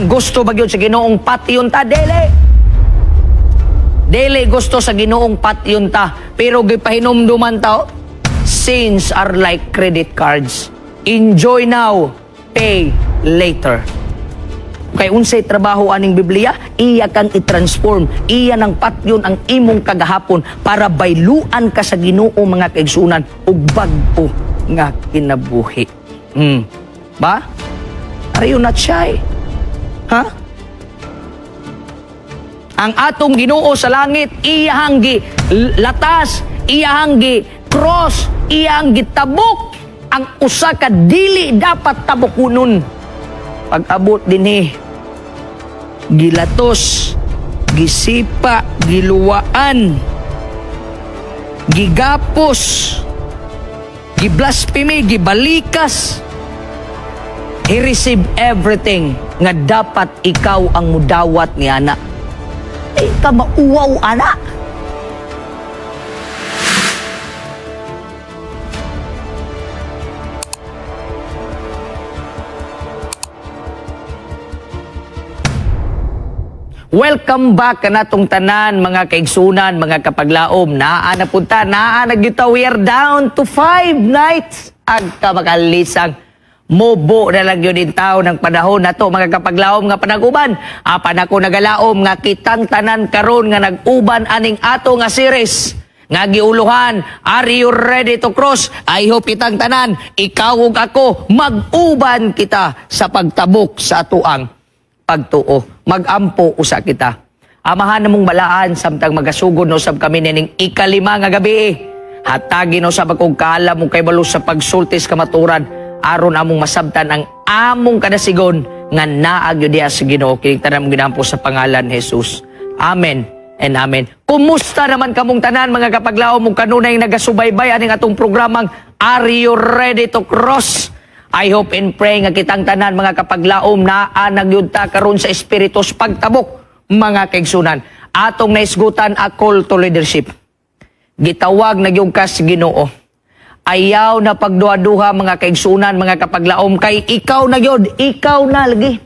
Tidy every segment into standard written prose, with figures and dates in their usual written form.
kaigsunan, gusto ba gyud sa Ginoong patyon ta? Dili. Dili gusto sa Ginoong patyon ta, pero gipahinumduman ta, oh, sins are like credit cards. Enjoy now, pay later. Kay unsay trabaho aning Biblia, iya kang i-transform, iya nang patyon ang imong kagahapon para bayluan ka sa Ginoo, mga kaigsunan, ug bag-o nga kinabuhi. Ba? Are you not shy? Ha? Ang atong Ginoo sa langit, iyahang gi latas, iyahang gi cross, iyahang gitabok ang usa ka dili dapat tabukunon. Pag-abot dinhi, gilatos, gisipa, giluwaan, gigapos, giblasphemy, gibalikas. He received everything nga dapat ikaw ang mudawat ni ana. Eh, ka mauwaw, ana. Welcome back kanatong tanan, mga kaigsunan, mga kapaglaom. Naa na punta, naa na gyud ta. We are down to 5 nights. Agka makalisang mubo na lang yun in tao ng panahon na to, mga kapaglaom, nga panag-uban. Apan ako nagalaom nga kitang tanan karon nga nag-uban aning ato nga series nga giuluhan "Are You Ready to Cross?" I hope kitang tanan, ikaw ug ako, mag-uban kita sa pagtabok sa atuang pagtuo. Magampo usa kita. Amahan namong balaan, samtang magasugod no sab kami nining ikalima nga gabi. Hatagi no sab akong kaalam mo kay sa pagsultis kamaturan aron among masabtan ang among kadasigon nga naa gyud diha sa Ginoo. Kining tanan mong ginampo sa pangalan ni Jesus. Amen and amen. Kumusta naman kamong tanan, mga kapaglaom, mong kanunay nagasubaybay aning atong programang "Are You Ready to Cross?" I hope and pray nga kitang tanan, mga kapaglaom, naa nagyud ta karon sa espiritu sa pagtabok, mga kaigsunan. Atong naisgutan a call to leadership. Gitawag na gyud ka sa Ginoo. Ayaw na pagduha-duha, mga kaigsunan, mga kapaglaom, kay ikaw na gyud, ikaw na lagi.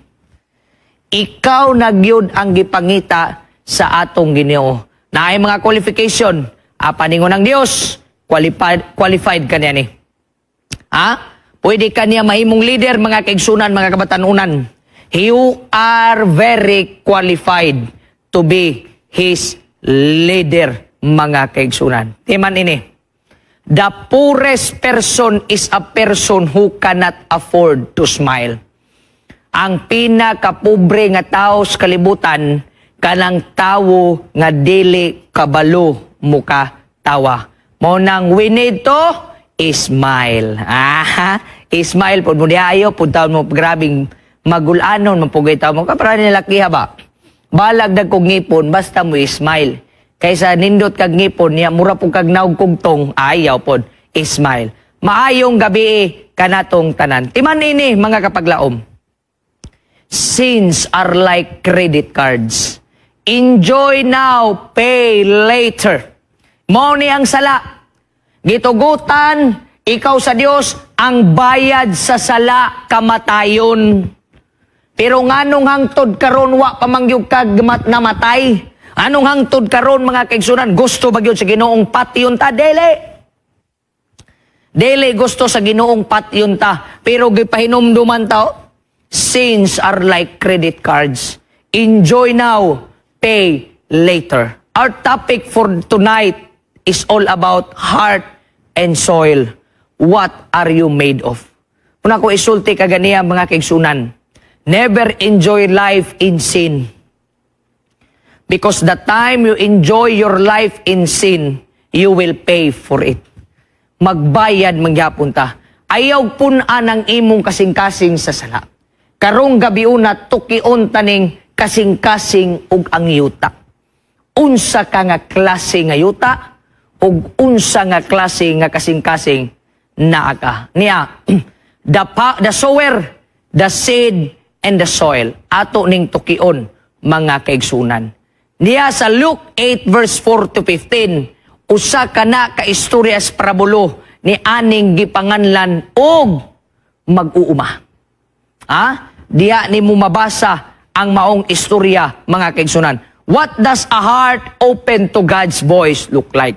Ikaw na gyud ang gipangita sa atong Ginoo. Naay mga qualification. Apan ingon ng Dios, qualified qualified ka niya ni. Ha? Pwede ka niya mahimong leader, mga kaigsunan, mga kabatanunan. You are very qualified to be his leader, mga kaigsunan. Timan ini. The poorest person is a person who cannot afford to smile. Ang pinakapobre nga tao sa kalibutan, kanang tawo nga dili kabalo muka tawa. Mao nang we need to smile. Ah, smile pud mo diha, ayo pud taon mo, grabing magulanon man pugay tawo mo kapara nila ha ba. Balag dag kog ngipon basta mo smile. Kaysa nindot kag ngipon niya mura pud kag naog kugtong, ayaw pod smile. Maayong gabi kanatong tanan. Timan ini, mga kapaglaom. Sins are like credit cards. Enjoy now, pay later. Mao ni ang sala. Gitugutan ikaw sa Dios, ang bayad sa sala kamatayon. Pero nganong hangtod karon wa pa man gyud kag namatay? Anong hangtod karon, mga kaigsunan, gusto ba gyud sa Ginoong patyon ta? Dili. Dili gusto sa Ginoong patyon ta, pero gipahinumduman ta, oh, sins are like credit cards. Enjoy now, pay later. Our topic for tonight is all about heart and soil. What are you made of? Kung ako isulti kaganiya, mga kaigsunan, never enjoy life in sin. Because the time you enjoy your life in sin, you will pay for it. Magbayad mangyapon ta. Ayaw pun-an ang imong kasing-kasing sa sala. Karong gabi una, tukion taning kasing-kasing ug ang yuta. Unsa ka nga klase nga yuta ug unsa nga klase nga kasing-kasing naa ka. Niya, the sower, the seed, and the soil. Ato ning tukion, mga kaigsunan. Niya sa Luke 8 verse 4 to 15, usa ka na ka istorya sa parabulo ni aning gipanganlan og mag-uuma. Ha? Diya ni mo mabasa Ang maong istorya, mga kaigsunan. What does a heart open to God's voice look like?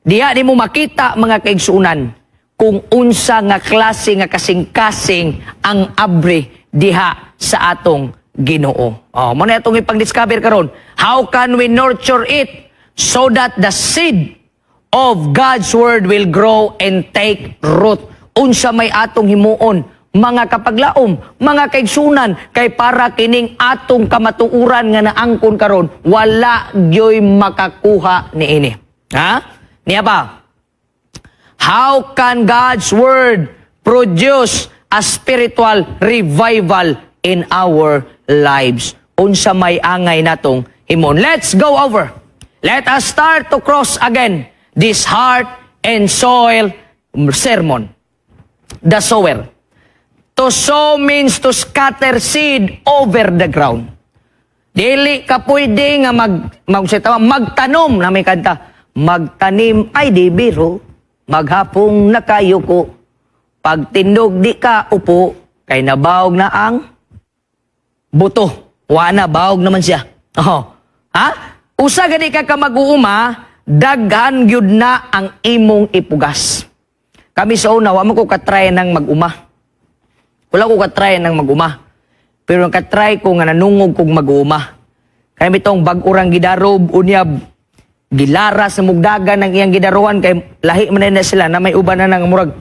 Diha nimo makita, mga kaigsunan, kung unsa nga klase nga kasing-kasing ang abre diha sa atong Ginoo. Oh, mao na atong ipang-discover karon. How can we nurture it so that the seed of God's word will grow and take root? Unsa may atong himuon, mga kapaglaom, mga kaigsunan, kay para kining atong kamatuoran nga naangkon karon, wala gyoy makakuha niini? Ha? Niya pa. How can God's word produce a spiritual revival in our lives? Unsa may angay natong himon? Let's go over. Let us start to cross again this heart and soil sermon. The sower. To sow means to scatter seed over the ground. Dili ka pwede nga mag, mag sa tama, magtanom na may kanta. "Magtanim ay di biro, maghapong nakayuko. Pagtindog di ka upo, kay nabawog na ang buto." Wa na, bawog naman siya. Oh. Ha? Usa gani ka mag-uuma, daghan gyud na ang imong ipugas. Kami sa una, wa man ko katry ng mag-uma. Wala ko katry ng mag-uma. Pero ang katry ko nga nanungog kog mag-uuma. Kaya bitong bag-urang gidarob, unya gilaras sa mugdagan ng iyang gidaruan kay lahi man na sila na may uban na ng murag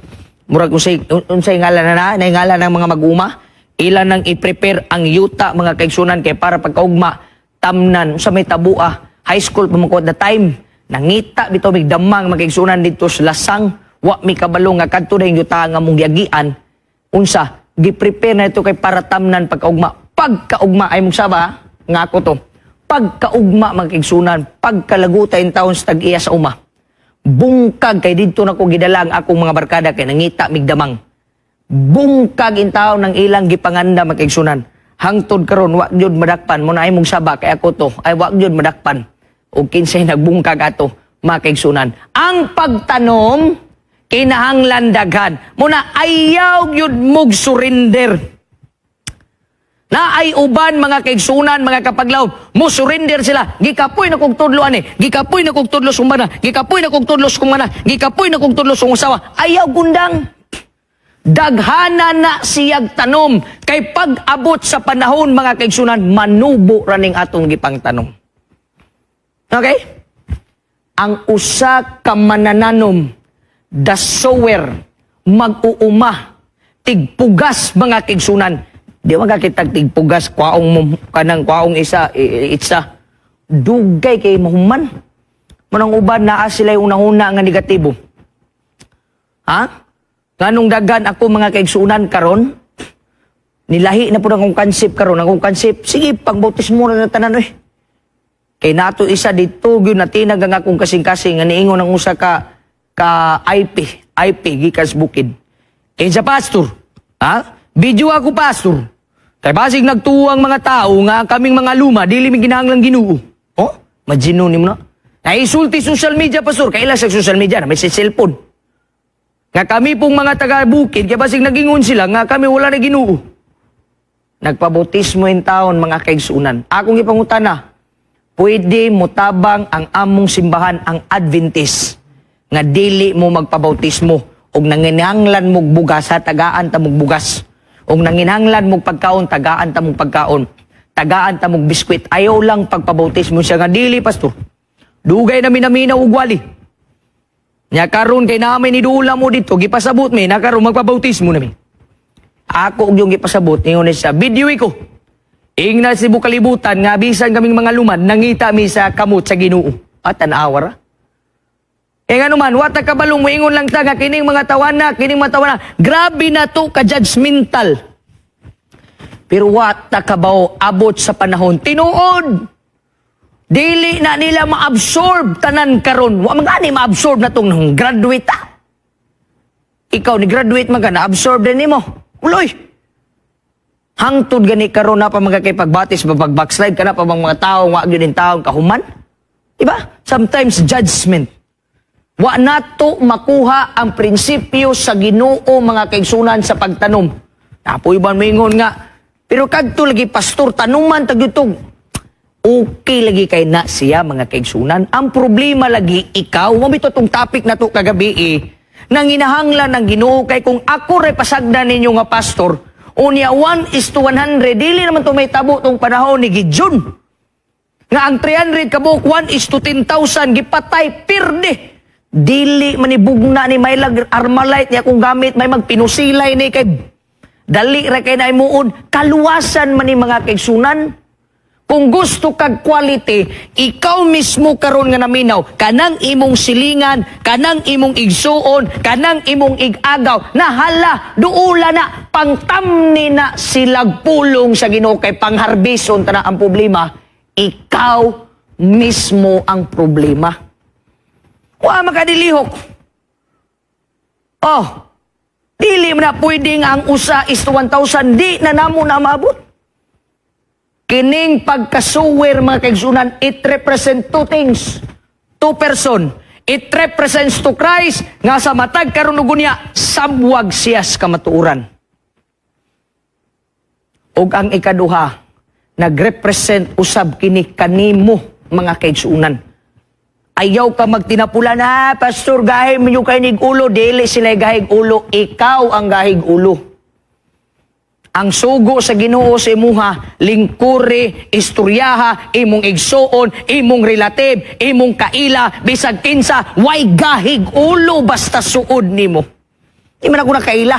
unsay ngalan na na ngalan ng mga mag-uma, ila nang i-prepare ang yuta, mga kaigsunan, kay para pagkaugma tamnan sa may tabua. High school pa man ko at the time, nangita bitaw mig damang, mga kaigsunan, didto sa Lasang. Wa mi kabalo nga kadto na yung yuta nga mong giagian, unsa gi-prepare na ito kay para tamnan pagkaugma. Pagkaugma ay mong saba nga ako to, pagkaugma, mga kaigsunan, pagkalaguta in taon sa tag-iya sa uma, bungkag kay didto na ko gidala ang akong mga barkada kay nangita migdamang. Bungkag in taon ng ilang gipanganda, mga kaigsunan. Hangtod karon wa gyud madakpan mo na ay mong saba kay ako to ay wa gyud madakpan og kinsay nagbungkag ato, mga kaigsunan. Ang pagtanom kinahanglan daghan muna, ayaw gyud mog surrender na ay uban, mga kaigsunan, mga kapaglaom, mo surrender sila. "Gikapoy na kog tudlo ani, gikapoy na kog tudlo sa bana, gikapoy na kog tudlo sa kumana, gikapoy na kog tudlo sa usawa." Ayaw gundang. Daghana na siyag tanom kay pag-abot sa panahon, mga kaigsunan, manubo raning atong gipang tanom. Okay? Ang usa ka manananom, the sower, mag-uuma, tigpugas, mga kaigsunan. Di man kakitag tigpugas, kwaong mo, kanang kwaong isa, itsa. Dugay kay mahuman. Manang uban naa sila yung unahuna nga negatibo. Ha? Nganong dagan ako, mga kaigsunan, karon, nilahi na po na akong concept karon, akong concept, sige, pangbautismo na tanan oy. Kay nato isa dito gyud natinag ang akong kasing-kasing nga niingon ang usa ka IP, IP gikan sa bukid. "Kinsa, pastor? Ha? Video ako, pastor. Kay basig nagtuo ang mga tao nga ang kaming mga luma dili mi kinahanglan Ginoo." Oh, majino nimo na. Naisulti social media, pastor, kaila sa social media na may sa cellphone. Nga kami pong mga taga bukid kay basig nagingon sila nga kami wala na Ginoo. Nagpabautismo in taon, mga kaigsunan. Akong ipangutana, pwede motabang ang among simbahan, ang Adventist, nga dili mo magpabautismo og nanginahanglan mog bugas ha, tagaan ta mog bugas. Og nanginahanglan mog pagkaon, tagaan ta mog pagkaon. Tagaan ta mog biskwit. Ayaw lang pagpabautismo. Siya nga, "Dili, pastor. Dugay na minaminaw og wali. Nya karon kay namin ni dula mo dito, gipasabot mi na karon magpabautismo nami." Ako og yung gipasabot, ningon ni siya, "Video ko. Ingna si kalibutan nga bisan kaming mga lumad nangita mi sa kamot sa Ginoo." At tanawa ra. Eh nga naman, wata kabalong moingon lang ta nga kining mga tawana, kining mga tawana, grabe na to ka judgmental. Pero wata kabaw abot sa panahon, tinuod. Dili na nila ma-absorb tanan karon. Wa man gani ma-absorb na tong graduate ta. Ikaw ni graduate man ka, na-absorb din nimo. Uloy. Hangtod gani karon na pa mga kay pagbatis ba pag backslide ka na pa bang mga tao wa gyud in taong kahuman. Diba? Sometimes judgment. Wa nato makuha ang prinsipyo sa Ginoo, mga kaigsunan, sa pagtanom. Napoy ba moingon nga, Pero kadto lagi, pastor, tanuman tagyutog. Okay lagi kay na siya, mga kaigsunan. Ang problema lagi ikaw, mao bitaw tong topic na to kagabi eh, nang inahanglan ng Ginoo kay kung ako ray pasagdan ninyo nga pastor, unya 1 is to 100, dili naman to may tabo tong panahon ni Gideon. Nga ang 300 kabuok, 1 is to 10,000, gipatay, pirde. Dili manibugna ni may lag armalite niya kung gamit may magpinusilay ni kay dali ra kay naimuon kaluwasan man ni, mga kaigsunan. Kung gusto kag quality, ikaw mismo karon nga naminaw, kanang imong silingan, kanang imong igsuon, kanang imong igagaw, nahala, duula na, pangtamni na silag pulong sa Ginoo kay pangharbison ta na ang problema, ikaw mismo ang problema. Wa makadilihok. Oh, dili man na pwede nga ang usa is to 1,000, di na namo na maabot. Kining pagkasuwer, mga kaigsunan, it represent two things. Two person. It represents to Christ nga sa matag karon ug unya sabwag siya sa kamatuoran. Ug ang ikaduha, nagrepresent usab kini kanimo, mga kaigsunan. Ayaw ka magtinapula na, "Pastor, gahig mo kay nig ulo." Dili sila gahig ulo, ikaw ang gahig ulo. Ang sugo sa Ginoo sa imuha, lingkuri, istoryaha, imong igsuon, imong relative, imong kaila, bisag kinsa, way gahig ulo basta suod nimo. Di man ako nakaila.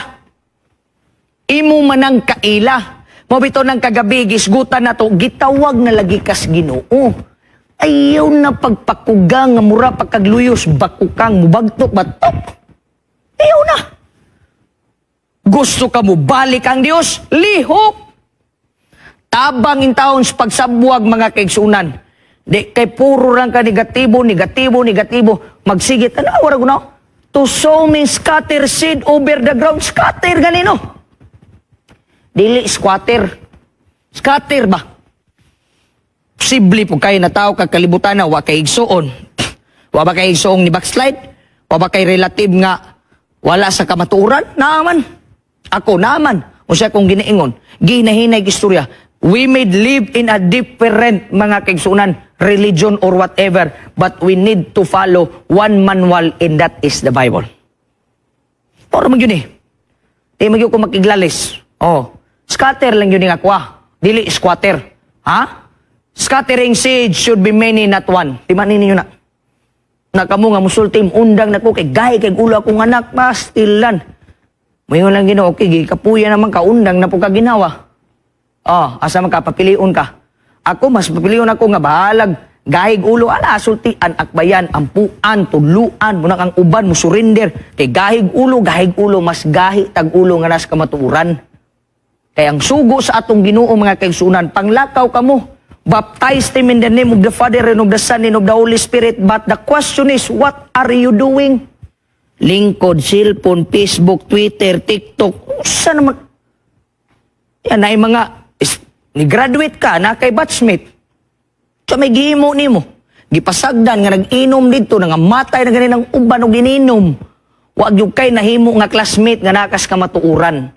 Imo man ang kaila. Mao bitaw ng kagabi, gisgutan na to, gitawag na lagi kas Ginoo. Ayaw na pagpakugang nga mura pagkagluyos, bakukang, mubagtok, batok. Ayaw na. Gusto ka mo balik ang Dios? Lihok! Tabang in taon sa pagsabwag, mga kaigsunan. Di kay puro lang ka negatibo, negatibo, negatibo. Magsigit, ano, wala ko na? To sow means scatter seed over the ground. Scatter ganino. Dili squatter. Scatter ba? Posible po kay na tao ka kalibutan na wa kay igsuon. Wa ba kay igsuong ni backslide? Wa ba kay relative nga wala sa kamatuoran? Naaman. Ako naaman. Usa kong ginaingon, ginahinay istorya. We may live in a different, mga kaigsunan, religion or whatever, but we need to follow one manual and that is the Bible. Puro man yun eh. Di man yun ko makiglalis. Oh, scatter lang yun nga kwa. Dili squatter. Ha? Scattering seeds should be many, not one. Di man ninyo na. Nakamo nga musulti, undang na ko kay gahi kay ulo akong anak, pastilan. Mayon lang Ginoo, okay, gikapuya naman ka, undang na po ka ginawa. Oh, asa man ka, papilion ka. Ako, mas papilion ako nga bahalag, gahig ulo, ala, sultian, akbayan, ampuan, tuluan, muna kang uban, mo surrender. Kay gahig ulo, mas gahi tag ulo nga nas kamatuoran. Kaya ang sugo sa atong Ginoo, mga kaigsunan, panglakaw kamo. Baptize them in the name of the Father and of the Son and of the Holy Spirit. But the question is, what are you doing? Lingkod, cellphone, Facebook, Twitter, TikTok. Saan naman? Yan ay mga, is, ni-graduate ka, na kay batchmate. Sa may gihimo nimo. Gipasagdan nga nag-inom dito, nga matay na ganin ang uban og gininom. Wag yung kay nahimo nga classmate nga nakas kamatuoran.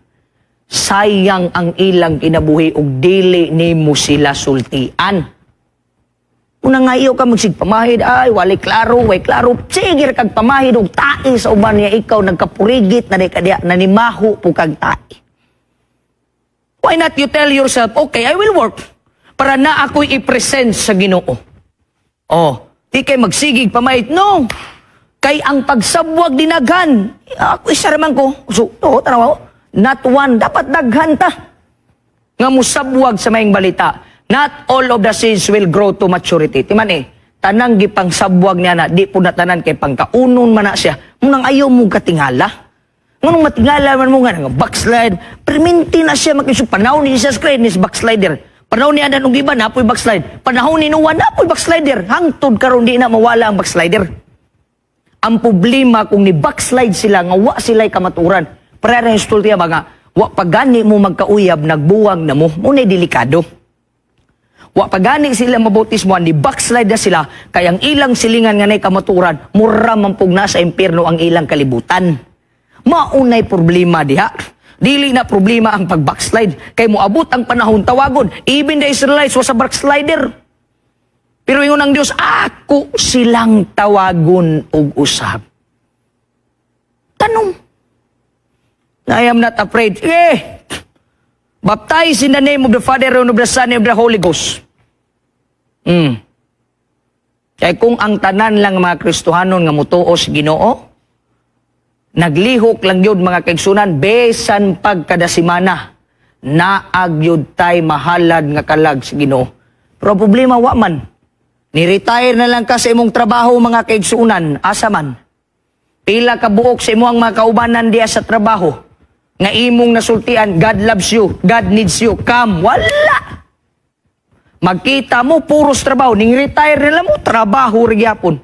Sayang ang ilang kinabuhi og dili nimo sila sultian. Una nga iyo ka magsigpamahid, ay, walay klaro, way klaro. Sige ra kag pamahid og tae sa uban niya ikaw nagkapurigit na di ka diya, nanimaho po kag tae. Why not you tell yourself, "Okay, I will work para na ako'y i-present sa Ginoo"? Oh, di kay magsigig pamahid. No. Kay ang pagsabwag dinaghan. Ako isa raman ko. So, to, tanaw ko. Not one. Dapat daghan ta nga musabwag sa maayong balita. Not all of the seeds will grow to maturity. Timan eh, tanang gipang sabwag niya na, di po na tanan kay pangkaunon man na siya. Munang ayaw mo katingala. Ngunong matingala man mo nga, nga backslide. Perminti na siya makisu. Panahon ni Jesus Christ, ni backslider. Panahon ni Adan ug iba, napoy backslide. Panahon ni Noah, napoy backslider. Hangtod karon di na mawala ang backslider. Ang problema kung ni backslide sila nga wa sila'y kamaturan. Parehas istultiya ba nga wa pa gani mo magkauyab, nagbuwag na mo, mo delikado. Wa pa gani sila mabautismo, ni backslide na sila kay ang ilang silingan nga nay kamaturan, mura man pug nasa impierno ang ilang kalibutan. Maunay problema diha. Dili na problema ang pag-backslide. Kay moabot ang panahon tawagon. Even the Israelites was a backslider. Pero ingon ang Dios, ako silang tawagon og usab. Tanong. I am not afraid. Eh, baptize in the name of the Father and of the Son and of the Holy Ghost. Kaya kung ang tanan lang mga Kristohanon nga mutuo sa Ginoo, naglihok lang yun, mga kaigsunan, besan pagkadasimana, naag yun tay mahalad nga kalag sa Ginoo. Pero problema, wa man. Ni-retire na lang ka sa imong trabaho, mga kaigsunan, asa man? Pila ka buok sa imong mga kaubanan diya sa trabaho nga imong nasultian, "God loves you, God needs you, come." Wala. Magkita mo, puros trabaho. Ning retire nila mo, trabaho rin gyapon.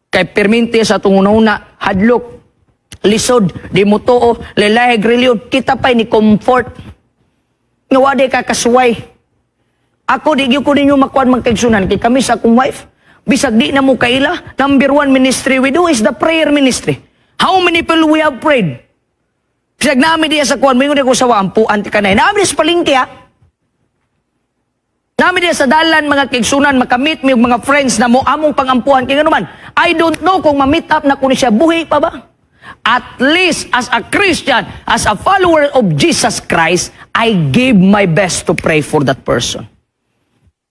Kay perminti sa atong una, hadlok, lisod, di mo tuo, lalahig reliyon, kita pa'y ni comfort. Nga wa ka kasuway. Ako, di gyud ko ninyo makuan, mga kaigsunan, kay kami sa akong wife, bisag di na mo kaila, number one ministry we do is the prayer ministry. How many people we have prayed? Bisag nami diya sa kuan, moingon ko sa ampuan ti kanay. Nami diya sa palengke ha. Nami diya sa dalan, mga kaigsunan, makamit mi og mga friends na mo among pangampuan. Kaya naman, I don't know kung ma-meet up na ko ni siya, buhi pa ba? At least as a Christian, as a follower of Jesus Christ, I give my best to pray for that person.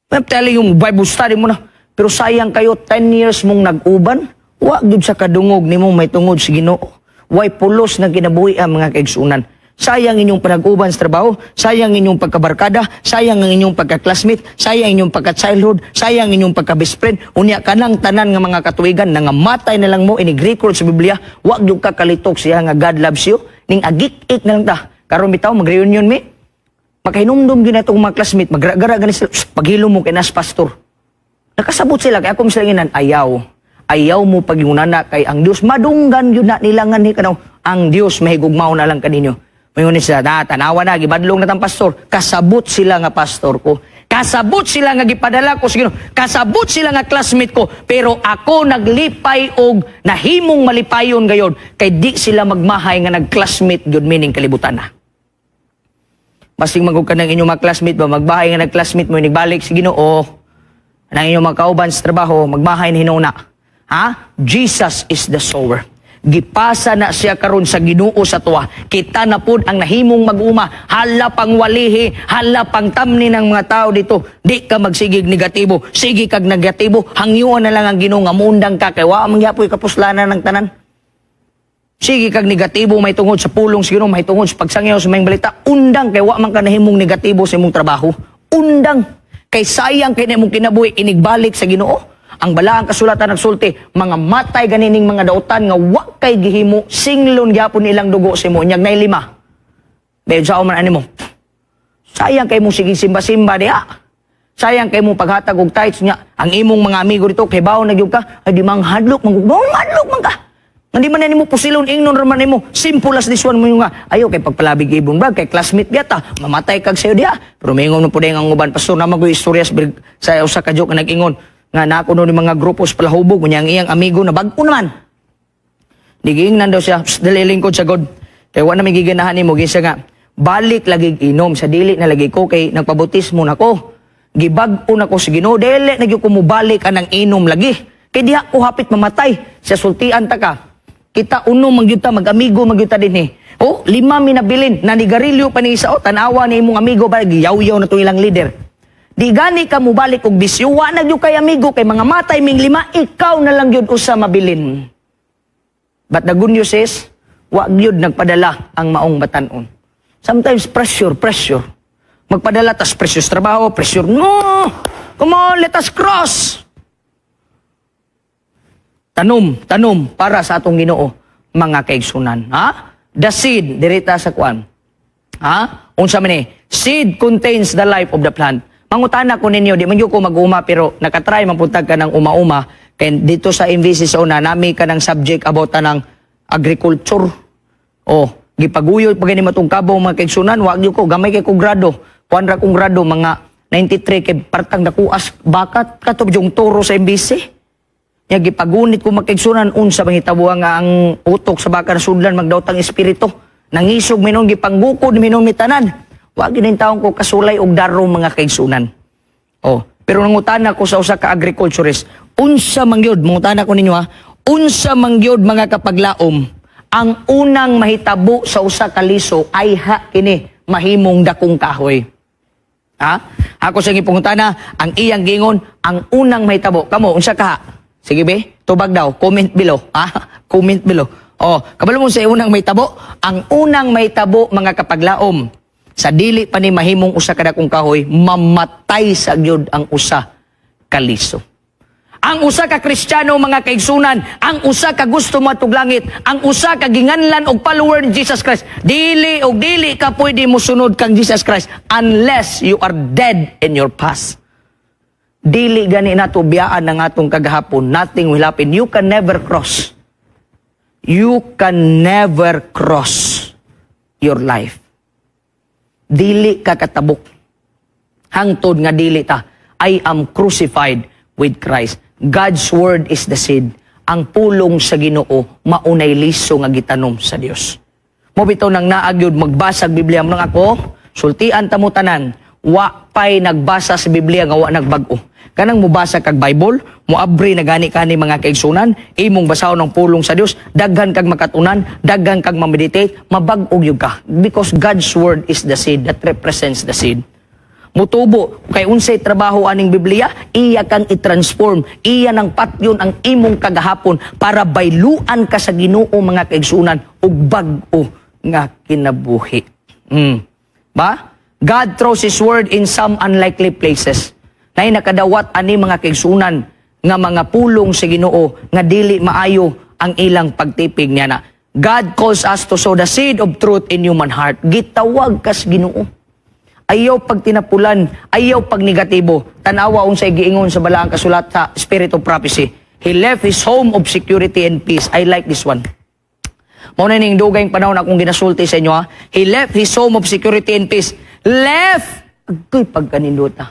I'm telling you, Bible study mo na. Pero sayang kayo, 10 years mong nag-uban, wa gyud sa kadungog nimo may tungod sa Ginoo. Way pulos ng kinabuhi ang mga kaigsunan. Sayang inyong panag-uban sa trabaho, sayang inyong pagkabarkada, sayang ang inyong pagka-classmate, sayang inyong pagka-childhood, sayang inyong pagka-best friend. Unya kanang tanan nga mga katuigan, nangamatay na lang mo, inig-record sa Biblia, wa gyud ka kalitok siya nga God loves you, ning agik-ik na lang ta. Karon bitaw mag-reunion mi, makahinumdum gyud na itong mga classmate, magra-gara gani sila, "Shh, paghilom mo kay nas pastor." Nakasabot sila, kaya akong sila nginan, ayaw. Ayaw mo pagingunana kay ang Dios madunggan yun na nilangan ni kanaw. Ang Dios mahigugmaw na lang kaninyo. Mayon ni sila, na, tanawa na, gibadlong na tang pastor. Kasabot sila nga pastor ko. Kasabot sila nga gipadala ko sa Ginoo. Kasabot sila nga classmate ko. Pero ako naglipay og nahimong malipayon gayon kay di sila magmahay nga nag-classmate gyud meaning kalibutan na. Masing magug ka ng inyong mga classmate ba, magbahay nga nag-classmate mo, nagbalik sa Ginoo, ng inyong mga kauban sa trabaho, magmahay na hinuna. Ha? Jesus is the sower. Gipasa na siya karon sa Ginoo sa tuwa. Kita na pud ang nahimong mag-uma. Hala pang walihi, hala pang tamni ng mga tao dito. Di ka magsigig negatibo. Sige kag negatibo, hangyuan na lang ang Ginoo nga muundang ka kay wa man gyapoy kapuslanan ng tanan. Sige kag negatibo may tungod sa pulong sa Ginoo, may tungod sa pagsangyaw sa maayong balita, undang kay wa man ka nahimong negatibo sa imong trabaho. Undang kay sayang kay na imong kinabuhi inigbalik sa Ginoo. Ang balaang kasulatan nagsulti, mga matay ganining mga dautan nga wa kay gihimo, singlon gyapon ilang dugo sa imo, unyag nay lima. Bayo sa man ani mo. Sayang kay mo sige simba-simba diha. Sayang kay mo paghatag og tithes nga ang imong mga amigo dito kay bawo na gyud ka ay di mang hadlok man hadlok man ka. Nga di man na nimo pusilon, ingnon ra man nimo. Simple as this one mo nga ayo kay pagpalabig ibon ba kay classmate gyata mamatay kag sayo diha. Pero mingon mo pud ang uban, pastor, na magoy istorya sa usa ka joke nga nag-ingon nga nako no ni mga grupo sa palahubog unya ang iyang amigo na bag-o naman. Digiingnan daw siya, "Psst, dali lingkod sa God. Kay wa na may giganahan nimo," ginsa nga, "Balik lagi inom sa dili na lagi ko kay nagpabautismo na ko. Gibag-o na ko sa Ginoo, dili na gyud ko mobalik anang inom lagi. Kay diha ko hapit mamatay." Sa sultian ta ka. Kita uno man gyud ta, mag-amigo man gyud ta dinhi. Oh, lima mi nabilin, nanigarilyo pa ni isa, oh, tanawa ni imong amigo ba giyaw-yaw na to ilang leader. Di gani ka mobalik og bisyo, wa na gyud kay amigo kay mga matay ming lima, ikaw na lang gyud usa mabilin. But the good news is, wa gyud nagpadala ang maong batanon. Sometimes pressure, pressure. Magpadala tas pressure sa trabaho, pressure. No! Come on, let us cross! Tanom, tanom para sa atong Ginoo, mga kaigsunan. Ha? The seed, dirita sa kuan. Ha? Unsa man ni? Seed contains the life of the plant. Mangutana ko ninyo, di man gyud ko mag-uma pero nakatry man puntag ka ng uma-uma kay dito sa MVC sa una nami ka ng subject about ng agriculture. Oh, gipaguyod pa gani matong kabaw, mga kaigsunan, wa gyud ko gamay kay ko grado. Kuan ra kong grado mga 93 kay partang nakuas bakat kato yung turo sa MVC. Nya gipagunit ko, mga kaigsunan, unsa bang hitabo nga ang utok sa baka nasudlan magdaot ang espiritu. Nangisog mi noon, gipanggukod mi noon mi tanan. Wa gyud taon ko kasulay og daro, mga kaigsunan. Oh, pero nangutana ko sa usa ka agriculturist, unsa man gyud, mangutana ko ninyo ha, unsa man gyud, mga kapaglaom, ang unang mahitabo sa usa ka liso ay ha kini mahimong dakong kahoy? Ha? Ako sa gipangutana, ang iyang gingon, ang unang mahitabo. Kamo, unsa ka? Sige be, tubag daw, comment below. Ha? Comment below. Oh, kabalo mo sa unang mahitabo? Ang unang mahitabo, mga kapaglaom, sa dili pa ni mahimong usa ka dakong kahoy, mamatay sa gyud ang usa ka liso. Ang usa ka Kristiyano, mga kaigsunan, ang usa ka gusto moadtog langit, ang usa ka ginganlan og follower ni Jesus Christ, dili og dili ka pwede mosunod kang Jesus Christ unless you are dead in your past. Dili gani nato biyaan ang atong kagahapon, nothing will happen. You can never cross. You can never cross your life. Dili ka katabok. Hangtod nga dili ta. I am crucified with Christ. God's word is the seed. Ang pulong sa Ginoo maunay liso nga gitanom sa Dios. Mao bitaw nang naa gyud magbasa og Biblia mo nang ako, sultian ta mo tanan, wa pay nagbasa sa Biblia nga wa nagbag-o. Kanang mobasa kag Bible, moabri na gani kani, mga kaigsunan, imong basahon ng pulong sa Dios, daghan kag makatunan, daghan kag mameditate, mabag-o gyud ka because God's word is the seed that represents the seed. Mutubo kay unsay trabaho aning Biblia? Iya kang i-transform, iya nang patyon ang imong kagahapon para bayluan ka sa Ginoo, mga kaigsunan, ug bag-o nga kinabuhi. Ba? God throws His word in some unlikely places. Nay nakadawat ani, mga kaigsunan, nga mga pulong sa Ginoo nga dili maayo ang ilang pagtipig niya na. God calls us to sow the seed of truth in human heart. Gitawag kas Ginoo. Ayaw pagtinapulan, ayaw pag negatibo. Tanawa unsay giingon sa balaang kasulat sa Spirit of Prophecy. He left his home of security and peace. I like this one. Mao na ning dugayng panahon akong ginasulti sa inyo ha. He left his home of security and peace. Left! Agoy pagkanindota.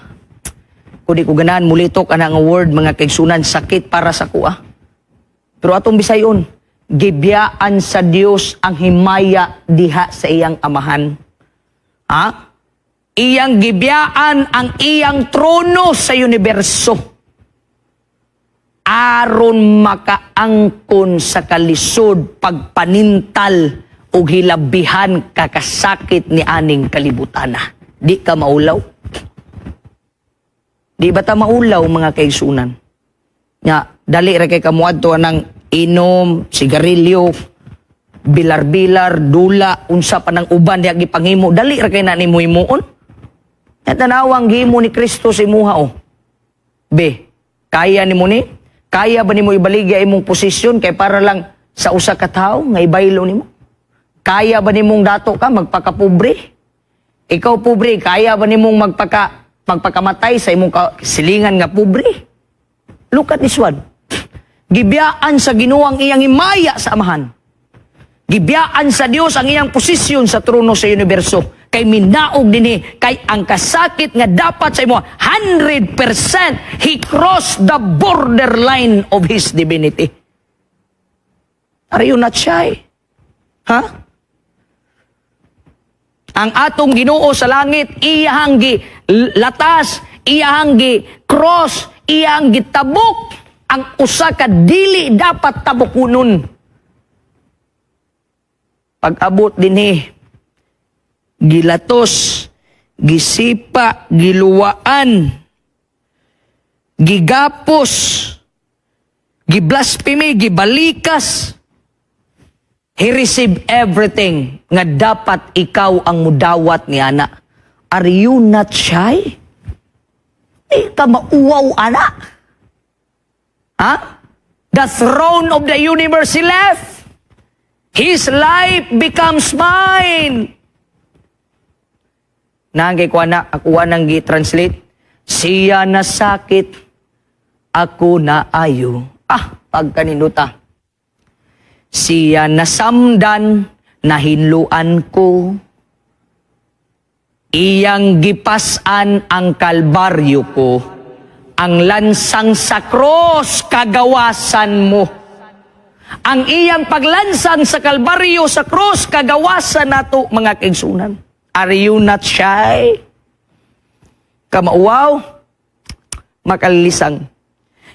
Kung di ko ganahan mulitok ana nga word, mga kaigsunan, sakit para sa kuha. Pero atong bisayon, gibiyaan sa Dios ang himaya diha sa iyang amahan. Ha? Iyang gibiyaan ang iyang trono sa universo aron makaangkon sa kalisod, pagpanintal ug hilabihan kakasakit ni aning kalibutana. Di ka maulaw? Di ba ta maulaw, mga kaigsunan? Nya, dali ra kay kamuadto ng inom, sigarilyo, bilar-bilar, dula, unsa pa ng uban diha gipanghimo, dali ra kay na nimo himuon. Nya tanawang gihimo ni Kristo sa imuha oh. Be, kaya nimo ni? Kaya ba nimo ibaligya imong posisyon kay para lang sa usa ka tawo nga ibaylo nimo? Kaya ba nimong dato ka magpakapobre? Ikaw pobre, kaya ba nimong magpakamatay sa imong silingan nga pobre? Look at this one. Gibiyaan sa Ginoo ang iyang himaya sa amahan. Gibiyaan sa Dios ang iyang posisyon sa trono sa universo. Kay minaog dinhi kay ang kasakit nga dapat sa imo 100%, he crossed the borderline of his divinity. Are you not shy? Ha? Ang atong Ginoo sa langit iyahang gi latas, iyahang gi cross, iyahang gitabok ang usa ka dili dapat tabukunon. Pag-abot dinhi, gilatos, gisipa, giluwaan, gigapos, giblasphemy, gibalikas. He received everything nga dapat ikaw ang mudawat ni ana. Are you not shy? Di ka mauwaw, ana? Ha? The throne of the universe he left. His life becomes mine. Nangay ko na, ako nang gi-translate. Siya nasakit, ako na ayo. Ah, pagkaninduta. Siya nasamdan, nahinluan ko. Iyang gipasan ang kalbaryo ko. Ang lansang sa cross, kagawasan mo. Ang iyang paglansang sa Kalbaryo, sa krus, kagawasan nato, mga kaigsunan. Are you not shy? Kamauwaw, makalilisang.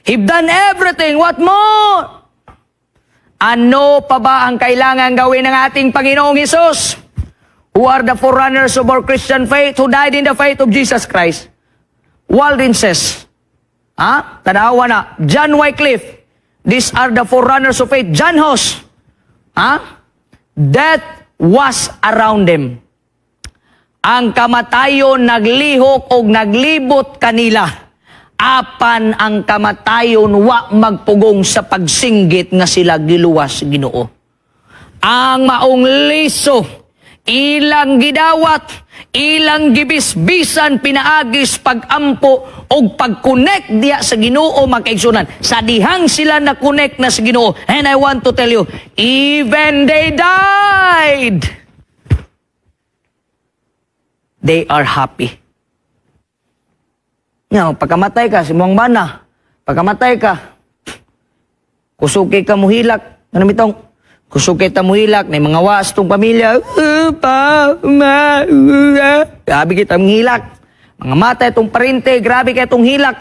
He done everything, what more? Ano pa ba ang kailangan gawin ng ating Panginoong Hesus? Who are the forerunners of our Christian faith who died in the faith of Jesus Christ? Waldenses. Ha? Tanawa na. John Wycliffe. These are the forerunners of faith. John Huss. Ha? Death was around them. Ang kamatayon naglihok og naglibot kanila. Apan ang kamatayon wa magpugong sa pagsinggit nga sila giluwas sa Ginoo. Ang maong liso, ilang gidawat, ilang gibisbisan pinaagis pagampo og pag-connect diya sa Ginoo, mga kaigsunan. Sa dihang sila na-connect na sa Ginoo. And I want to tell you, even they died, they are happy. Nga, pagkamatay ka, si muang bana, pagkamatay ka, kusuki ka muhilak, ano mitong, kusuki ta muhilak, na mga was tong pamilya, pa, ma, grabe kita hilak. Mga mata itong parente, grabe kay itong hilak.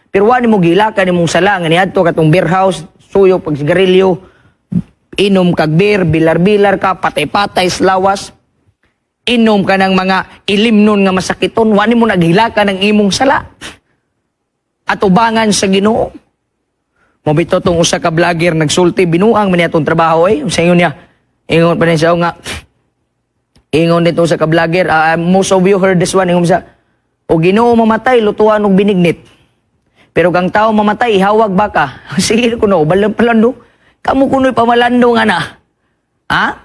Pero wani mo gilakan nimong sala, nga niadto katong beer house, suyo pag sigarilyo, inom kag beer, bilar-bilar ka, patay-patay sa lawas, inom ka ng mga ilimnon nga masakiton, wani mo naghilakan ng imong sala. At ubangan sa Ginoo. Mobito tong usa ka vlogger nagsulti, binuang man niya tong trabaho eh. Sa ingon niya, ingon pa niya siya nga, ingon dito sa ka vlogger, most of you heard this one, ingon siya, o Ginoo mamatay, lutuan og binignit. Pero kang tao mamatay, ihawag baka. Sige kuno, balang palando. Kamu kuno'y pamalando nga na. Ha?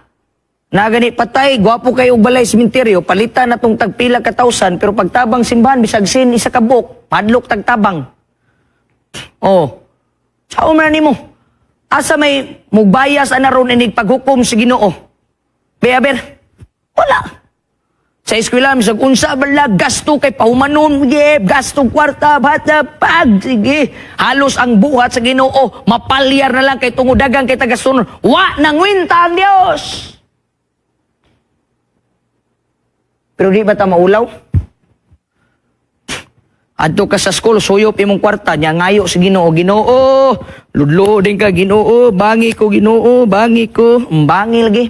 Nagani patay, gwapo kayo og balay sementeryo, palitan na tong tagpila ka thousand, pero pagtabang simbahan, bisag sin isa ka buok, padlok tagtabang. Oh. Sao man nimo? Asa may mugbayas ana ron inig paghukom sa Ginoo? Be aber? Wala. Sa eskwela, bisag unsa bala gasto kay pahumanon, ye, gasto kwarta, bata, pag, sige. Halos ang buhat sa Ginoo, mapalyar na lang kay tungod dagang kay tagasunod. Wa nangwinta ang Dios. Pero di ba ta maulaw? Adto ka sa school, suyop imong kwarta, nya ngayo sa Ginoo, "Ginoo, ludlo din ka Ginoo, bangi ko Ginoo, bangi ko," bangi lagi.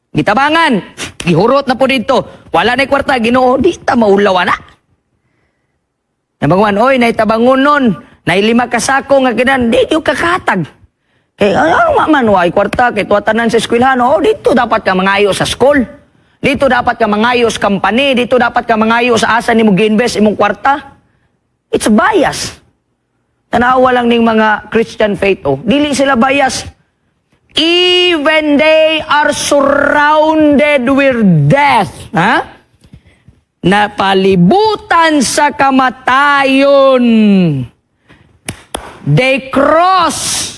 Gitabangan, gihurot na po dito. Wala na kwarta, Ginoo, di ta maulaw na. Nabanguan, oy, naitabangon nun, nay 5 ka sako nga kinan, di yung kakatag. Kay ano man, way kwarta, kay tuwatanan sa eskwelahan, oh, dito dapat ka mangayo sa school. Dito dapat ka mangayo sa company, dito dapat ka mangayo sa asa nimo gi-invest imong kwarta. It's bias. Tanawa lang ning mga Christian faith, oh. Dili sila bias. Even they are surrounded with death. Ha? Napalibutan sa kamatayon. They cross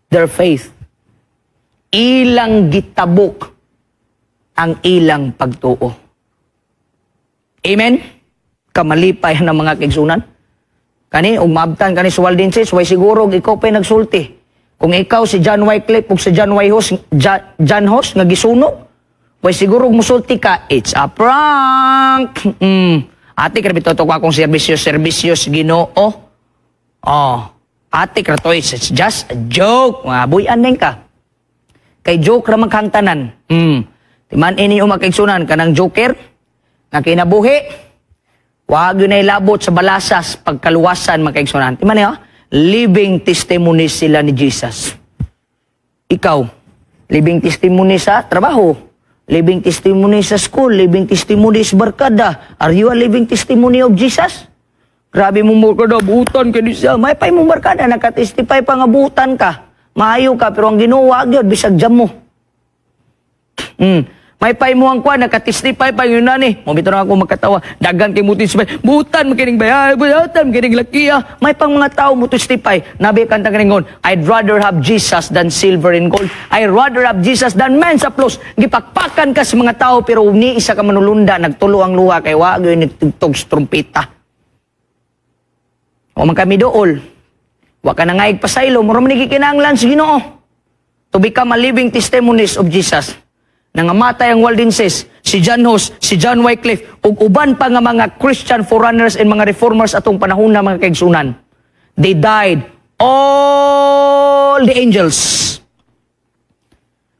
their faith. Ilang gitabok ang ilang pagtuo. Amen? Kamalipay ng mga kaigsunan. Kani, ug maabtan kani sa Waldenses, way siguro og ikaw pa'y nagsulti. Kung ikaw si John Wycliffe ug si John Y. Hus, John Hus nga gisunog, way siguro og musulti ka, "It's a prank." Ate, grabe to akong serbisyo, serbisyo sa Ginoo. Oh, ate, krato, it's just a joke. Mga buyan din ka. Kay joke ra man kang tanan. Timan ini yung makaigsunan kanang joker nga kinabuhi. Wag yun ay labot sa balasas pagkaluwasan, mga kaigsunan. Timan niyo, living testimony sila ni Jesus. Ikaw, living testimony sa trabaho, living testimony sa school, living testimony sa barkada. Are you a living testimony of Jesus? Grabe mong barkada, butan ka di siya. May pa mong barkada, nakatestify pa nga butan ka. Maayo ka, pero ang Ginoo gyud bisag jam mo. May pay mo ang kwan, nakatestify pa yun na ni. Mobito na ako magkatawa. Dagan kay mo testify. Butan makining bayay, butan makining lakiya. May pang mga tao mo testify. Nabi kanta kaningon, "I'd rather have Jesus than silver and gold. I'd rather have Jesus than man's applause." Gipakpakan ka sa mga tao pero ni isa ka manulunda, nagtulo ang luha kay wa gyud nagtugtog sa trumpeta. O man kami dool. Wa ka na nga pasaylo, mura man ni gikinahanglan sa Ginoo. To become a living testimonies of Jesus. Nangamatay ang Waldenses, si John Hus, si John Wycliffe, ug uban pa nga mga Christian forerunners and mga reformers atong panahon na, mga kaigsunan. They died. All the angels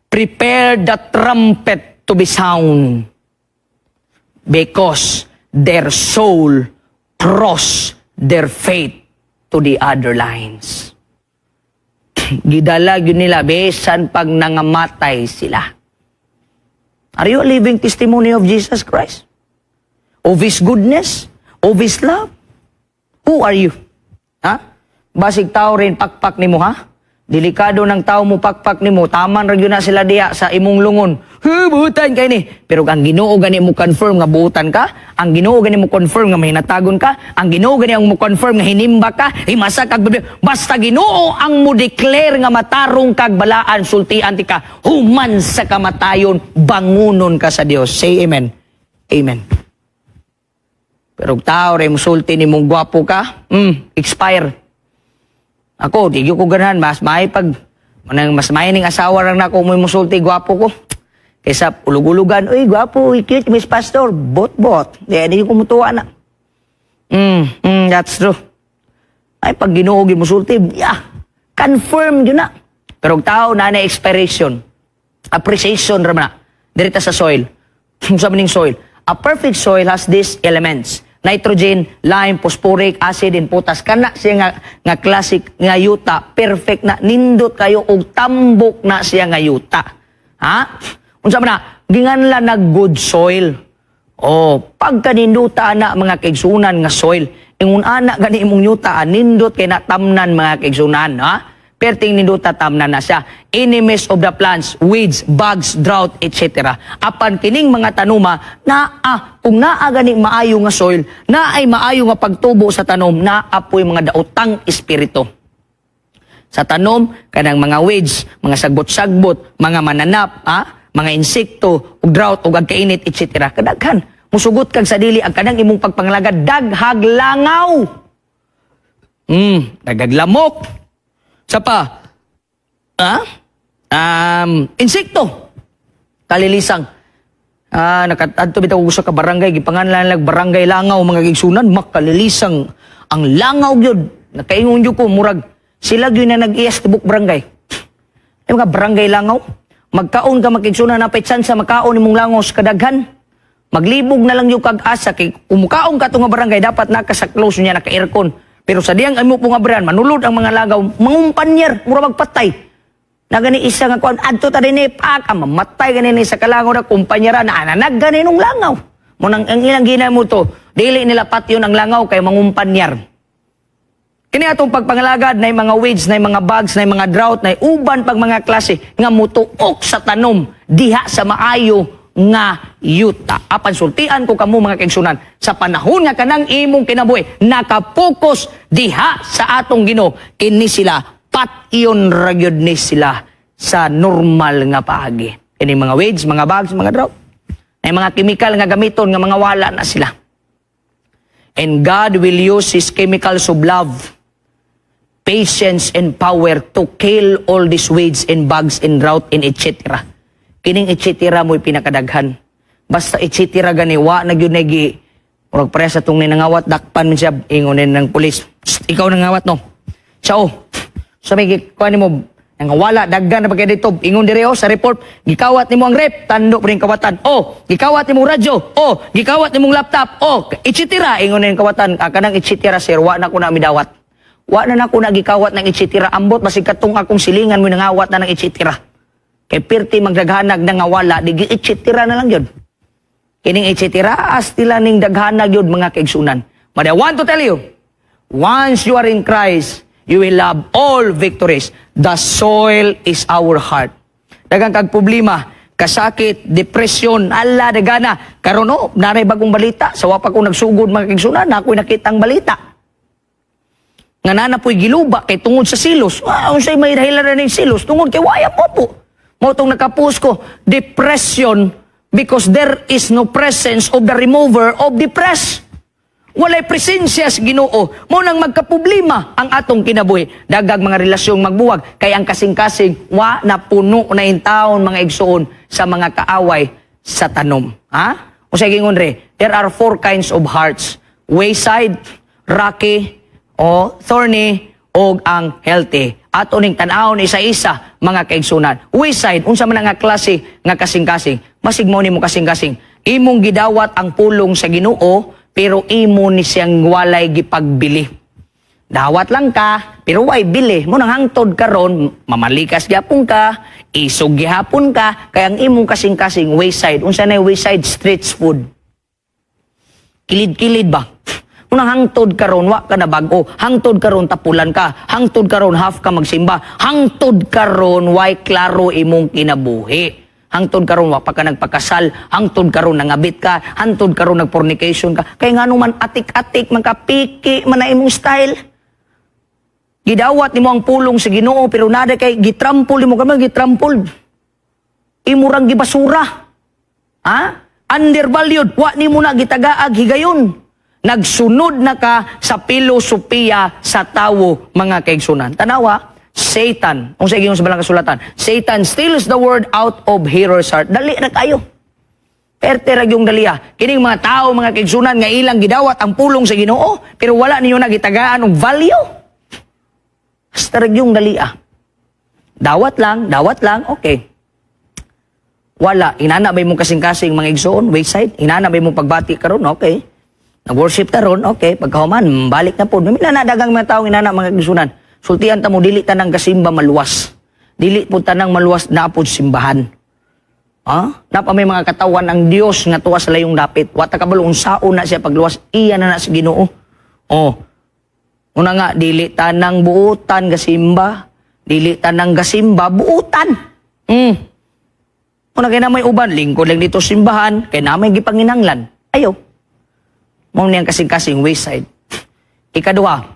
prepared the trumpet to be sound because their soul crossed their faith to the other lines. Gidala yun nila bisan pag nangamatay sila. Are you a living testimony of Jesus Christ? Of His goodness? Of His love? Who are you? Ha? Basig tao rin pakpak nimo, ha? Delikado ng tao mo pakpak nimo, taman ra gyud na sila diha sa imong lungon. Hu, buutan kay ni. Pero ang Ginoo gani mo confirm nga buutan ka, ang Ginoo gani mo confirm nga mahinatagon ka, ang Ginoo gani ang mo confirm nga hinimba ka, himasa kag Biblia. Basta Ginoo ang mo declare nga matarong kag balaan, sultian ti ka, human sa kamatayon, bangunon ka sa Dios. Say amen. Amen. Pero og tao ray musulti nimong gwapo ka, expire. Ako, di gyud ko ganahan, mas may pag manang mas may ning asawa lang nako mo musulti gwapo ko. Kaysa ulug-ulugan, "Uy, gwapo, uy, cute, Miss Pastor, bot-bot." Di ko mutuwa na. That's true. Ay, pag Ginoo gyud musulti, yeah, confirm yun na. Pero og tao na na expiration, appreciation ra man na. Dirita sa soil. Sa maning soil. A perfect soil has these elements: nitrogen, lime, phosphoric acid, and potash. Kana siya nga classic nga yuta, perfect na, nindot kayo og tambok na siya nga yuta. Ha? Unsa man na? Ginganlan na good soil. Oh, pagka ninduta na, mga kaigsunan, nga soil, ingon ana gani imong yuta, nindot kay na tamnan, mga kaigsunan, ha? Perting ninduta, tamnan na siya. Enemies of the plants, weeds, bugs, drought, etc. Apan kining mga tanuma, naa, kung naa gani maayo nga soil, naay maayo nga pagtubo sa tanom, naa po'y mga daotang espiritu. Sa tanom, kanang mga weeds, mga sagbot-sagbot, mga mananap, ha? Mga insekto, ug drought, ug kainit, etc. Kadaghan. Musugot kag sa dili ang kanang imong pagpangalagad, daghag langaw. Daghag lamok. Sa pa, ha? Insekto. Kalilisang. Ah, nakadto bitaw ko sa ka barangay, gipanganlan lag Barangay Langaw, mga gigsunan, makalilisang ang langaw gyud. Nakaingon gyud ko, murag sila gyud na nag-iyas tibok barangay. Ay, mga barangay langaw, magkaon ka, makigsunan, na chance makaon nimong langaw sa kadaghan. Maglibog na lang yung kag asa kay kung mukaon ka nga barangay, dapat naka sa close niya naka aircon. Pero sa diyang imo po nga brand, manulod ang mga lagaw, mangumpanyar, mura magpatay. Na gani isa nga kuan adto ta dinhi pak, ang mamatay gani ni sa kalangaw na kumpanyara na ananag gani nung langaw. Munang ang ilang ginamo to, dili nila patyon ang langaw kay mangumpanyar. Kini atong pagpangalagad na mga weeds, na mga bugs, na mga drought, na uban pag mga klase nga mutuok sa tanom diha sa maayo nga yuta. Apan sultian ko kamo, mga kaigsunan, sa panahon nga kanang imong kinabuhi nakapokus diha sa atong Ginoo, kini sila patyon ra gyud ni sila sa normal nga paagi. Kini mga weeds, mga bugs, mga drought. Ay mga chemical nga gamiton nga mga wala na sila. And God will use His chemicals of love, patience and power to kill all these weeds and bugs and drought and etc. Kining etc. mo'y pinakadaghan. Basta etc. gani wa na gyud nagi murag pareha sa tong nangawat, dakpan man siya, ingon ng pulis. "Psst, ikaw nangawat, no?" Siya, oh. Sa may kuan nimo nangawala daghan na pa kay dito, ingon dire, oh, sa report, gikawat nimo ang rep, tando pa rin kawatan. Oh, gikawat nimo radyo. Oh, gikawat nimong laptop. Oh, etc. Ingon ning kawatan, ah, kanang etc., sir, wa na ko na midawat. Wa na nako nagikawat ng etc. Ambot basig katong akong silingan mo nangawat na ng etc. Kay pirti magdaghanag nangawala, di gi etc. na lang yun. Kining etc. Astila ning daghanag yun, mga kaigsunan. But I want to tell you, once you are in Christ, you will have all victories. The soil is our heart. Daghang kag problema, kasakit, depression, ala, dagana. Karon oh, naray bagong balita. Sa wa pa ko nagsugod, mga kaigsunan, na ako'y nakitang balita nga nana po'y giluba kay tungod sa silos. Wow, unsay may dahilan na ning silos? Tungod kay waya mo po. Mo tong nakapost ko, depression because there is no presence of the remover of depress. Walay presensya sa Ginoo. Mao nang magkaproblema ang atong kinabuhi. Daghang mga relasyong magbuwag kay ang kasing-kasing wa na puno na in taon, mga igsuon, sa mga kaaway sa tanom. Ha? O sa gingon re, there are four kinds of hearts. Wayside, rocky, o thorny, o ang healthy. Ato ning tan-awon isa-isa, mga kaigsunan. Wayside, unsa man nga klase nga kasing-kasing? Masig mo nimo kasing-kasing. Imong gidawat ang pulong sa Ginoo, pero imo ni siyang walay gipagbili. Dawat lang ka, pero way bili. Mao nang hangtod karon, mamalikas gyapon ka, isog gihapon ka, kay ang imong kasing-kasing wayside. Unsa na yung wayside? Street food. Kilid-kilid ba? Mao nang hangtod karon wa ka na bag-o. Hangtod karon tapulan ka. Hangtod karon half ka magsimba. Hangtod karon way klaro imong kinabuhi. Hangtod karon wa pa ka nagpakasal. Hangtod karon nangabit ka. Hangtod karon nagfornication ka. Kay ngano man atik-atik man ka, piki man na imong style. Gidawat nimo ang pulong sa Ginoo, pero nada kay gitrampol nimo ka man gitrampol. Imurang gibasura. Ha? Undervalued, wa nimo na gitagaag higayon. Nagsunod na ka sa pilosopiya sa tawo, mga kaigsunan. Tanawa, Satan, kung sa sa balang kasulatan, Satan steals the word out of hearer's heart. Dali na kayo. Perte ra yung daliya. Kining mga tao, mga kaigsunan, nga ilang gidawat ang pulong sa Ginoo, pero wala ninyo na gitagaan og value. Basta ra yung dalia. Dawat lang, okay. Wala. Inana ba imong kasing-kasing, mga igsoon, wayside? Inana ba imong pagbati karon? Okay. Nag-worship ta ron, okay. Pagkahuman, balik na po. May na dagang mga taong inana, mga igsunan. Sultian ta mo, dili tanang gasimba maluwas. Dili po tanang maluwas na po simbahan. Ha? Napa may mga katawan ang Dios nga tuwa sa layong dapit. Wa ta kabalo unsaon na siya pagluwas, iya na na sa Ginoo. Oh. Una nga, dili tanang buutan gasimba, dili tanang gasimba buutan. Una kay na may uban, lingkod lang dito simbahan, kay na may gipanginanglan. Ayo. Mao niyang kasing-kasing wayside. Ikaduha,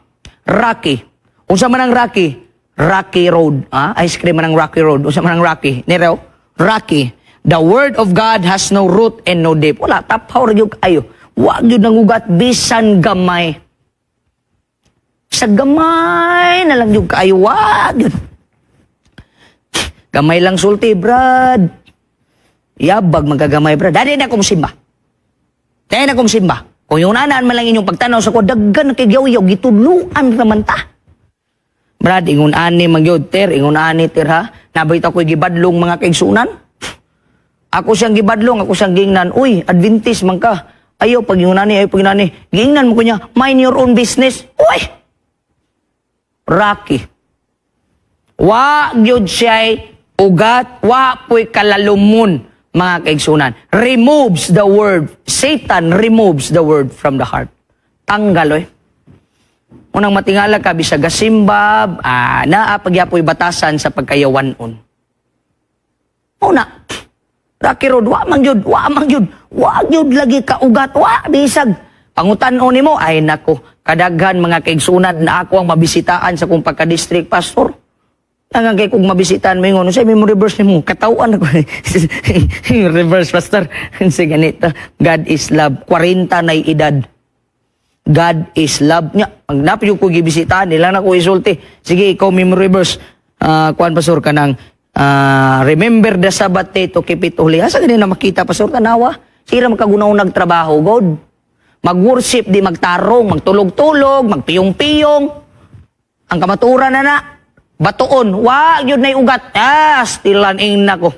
Rocky. Unsa man ang Rocky? Rocky Road. Ah, ice cream man ang Rocky Road. Unsa man ang Rocky? Nero? Rocky. The word of God has no root and no depth. Wala, taphaw ra gyud kayo. Wa gyud nangugat bisan gamay. Sa gamay na lang gyud kayo. Wa gyud. Gamay lang sulti, brad. Yabag magkagamay, brad. Dali na akong simba. Dali na akong simba. Kung yung nanaan man lang inyong pagtanaw sa ko, daggan na kay yaw, gituluan raman ta. Brad, ingon ani man gyud, ter, ingon ani ter ha. Nabait ako'y gibadlong, mga kaigsunan. Ako siyang gibadlong, ako siyang gingnan, "Uy, Adventist man ka. Ayaw pag ingon ani, ayaw pag ingon ani." Gingnan mo ko niya, "Mind your own business." Uy! Rocky. Wa gyud siya'y ugat, wa po'y kalalumon, mga kaigsunan. Removes the word. Satan removes the word from the heart. Tanggal, oy. Unang matingala ka, bisag gasimbab, naa pagyapoy batasan sa pagkayawanon. Una, Rocky Road, wa man gyud, wa man gyud, wa gyud lagi ka ugat, wa bisag. Pangutan-on nimo, ay nako, kadaghan, mga kaigsunan, na ako ang mabisitaan sa kong pagka-district pastor. Tangang kay kung mabisitaan mo ingon, sa memory verse nimo, katawan ako. Reverse, pastor. Sa ganito, God is love. 40 na edad. God is love niya. Pag napyo ko gibisitahan, nila na ko isulti. Sige, ikaw memory verse. Kuan, pastor, kanang remember the Sabbath day to keep it holy. Asa gani na makita, pastor, tanawa? Sira makagunaw nagtrabaho, God. Mag-worship, di magtarong, magtulog-tulog, magpiyong-piyong. Ang kamaturan na na, batuon, wa yun na ugat. Ah, stilan ing nako.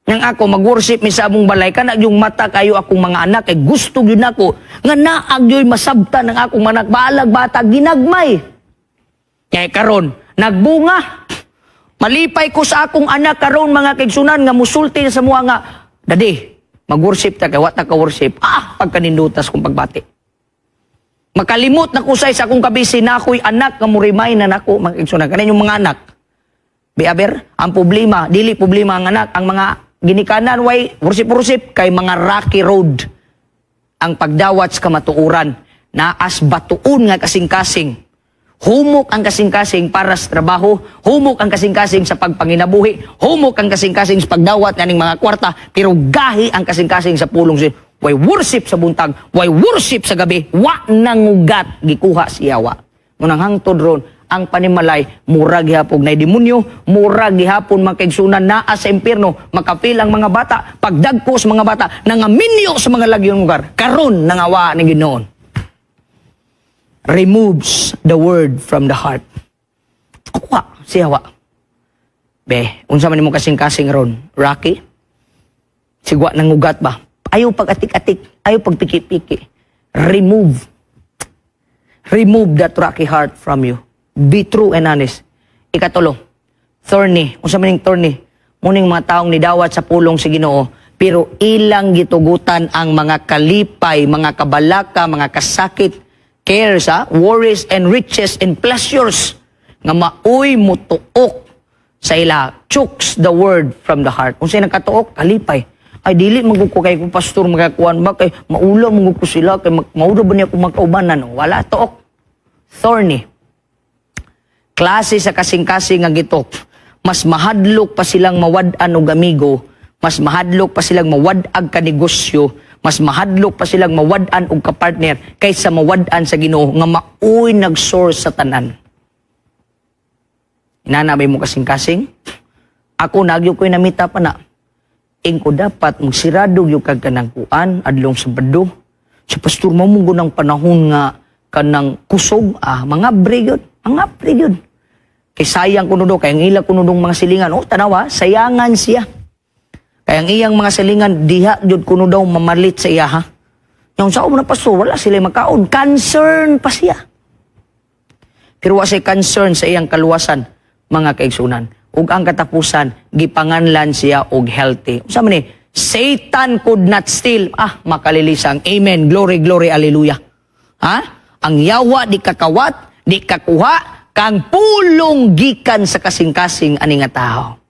Nang ako mag-worship mi sa among balay, kana yung mata kayo akong mga anak kay gusto gyud nako nga naag yo'y masabtan ng akong anak balag bata ginagmay. Kay karon nagbunga. Malipay ko sa akong anak karon, mga kaigsunan, nga musulti sa muha nga, "Daddy, mag-worship ta kay wa ta ka worship." Ah, pagkanindutas kong pagbati. Makalimot na kusay sa akong kabisi na ako'y anak nga murimay na nako, mga kaigsunan. Kanin yung mga anak. Biaber, ang problema, dili problema ang anak, ang mga ginikanan way worship-worship kay mga rocky road ang pagdawat sa kamatuoran, naas batuon nga kasing-kasing. Humok ang kasing-kasing para sa trabaho, humok ang kasing-kasing sa pagpanginabuhi, humok ang kasing-kasing sa pagdawat nganing mga kwarta, pero gahi ang kasing-kasing sa pulong siya. Way worship sa buntag, way worship sa gabi, wa nangugat, gikuha siya wa. Munang hangtod ron, ang panimalay, mura gihapon na demonyo, mura gihapon mga kaigsunan naa sa impierno, makapil ang mga bata, pagdagko sa mga bata, nangaminyo sa mga lagyon lugar, karon nangawa ni Ginoon. Removes the word from the heart. Kuha siya wa. Be, unsa man nimo kasing-kasing ron? Rocky? Sigwa nangugat ba? Ayaw pag-atik-atik, ayaw pagpiki-piki. Remove. Remove that rocky heart from you. Be true and honest. Ikatulo, thorny. Unsa man ning thorny? Muning mga taong nidawat sa pulong sa Ginoo, pero ilang gitugutan ang mga kalipay, mga kabalaka, mga kasakit, cares, ha? Worries and riches and pleasures nga maoy mutuok sa ila, chokes the word from the heart. Kung sa'yo nagkatuok, kalipay. Ay, dili man ko kay ko pastor magakuan ba kay maula man ko sila kay maula ba niya ko magkaubanan? Wala, tuok. Thorny. Klase sa kasing-kasing nga gitok. Mas mahadlok pa silang mawad-an og amigo, mas mahadlok pa silang mawad-ag ka negosyo, mas mahadlok pa silang mawad-an og kapartner kaysa mawad-an sa Ginoo nga maoy nag-source sa tanan. Inana ba mo kasing-kasing? Ako nagyo ko'y namita pa na. Ingko dapat magsirado yung kag kanang kuan adlong Sabado. Sa pastor mo mo ng panahon nga kanang kusog, ah, mga bre yun, mga bre yun. Kay sayang kuno do, kay ang ila kuno dong mga silingan, oh, tanawa, sayangan siya. Kay ang iyang mga silingan diha jud kuno daw mamalit sa iya, ha. Yung sa na pastor, wala sila makaon, concern pa siya. Pero wa siya concern sa iyang kaluwasan, mga kaigsunan. Ug ang katapusan, gipanganlan siya og healthy. Unsa man ni? Satan could not steal. Ah, makalilisang. Amen. Glory, glory, hallelujah. Ha? Ang yawa di kakawat, di kakuha, kang pulong gikan sa kasing-kasing ani nga tao.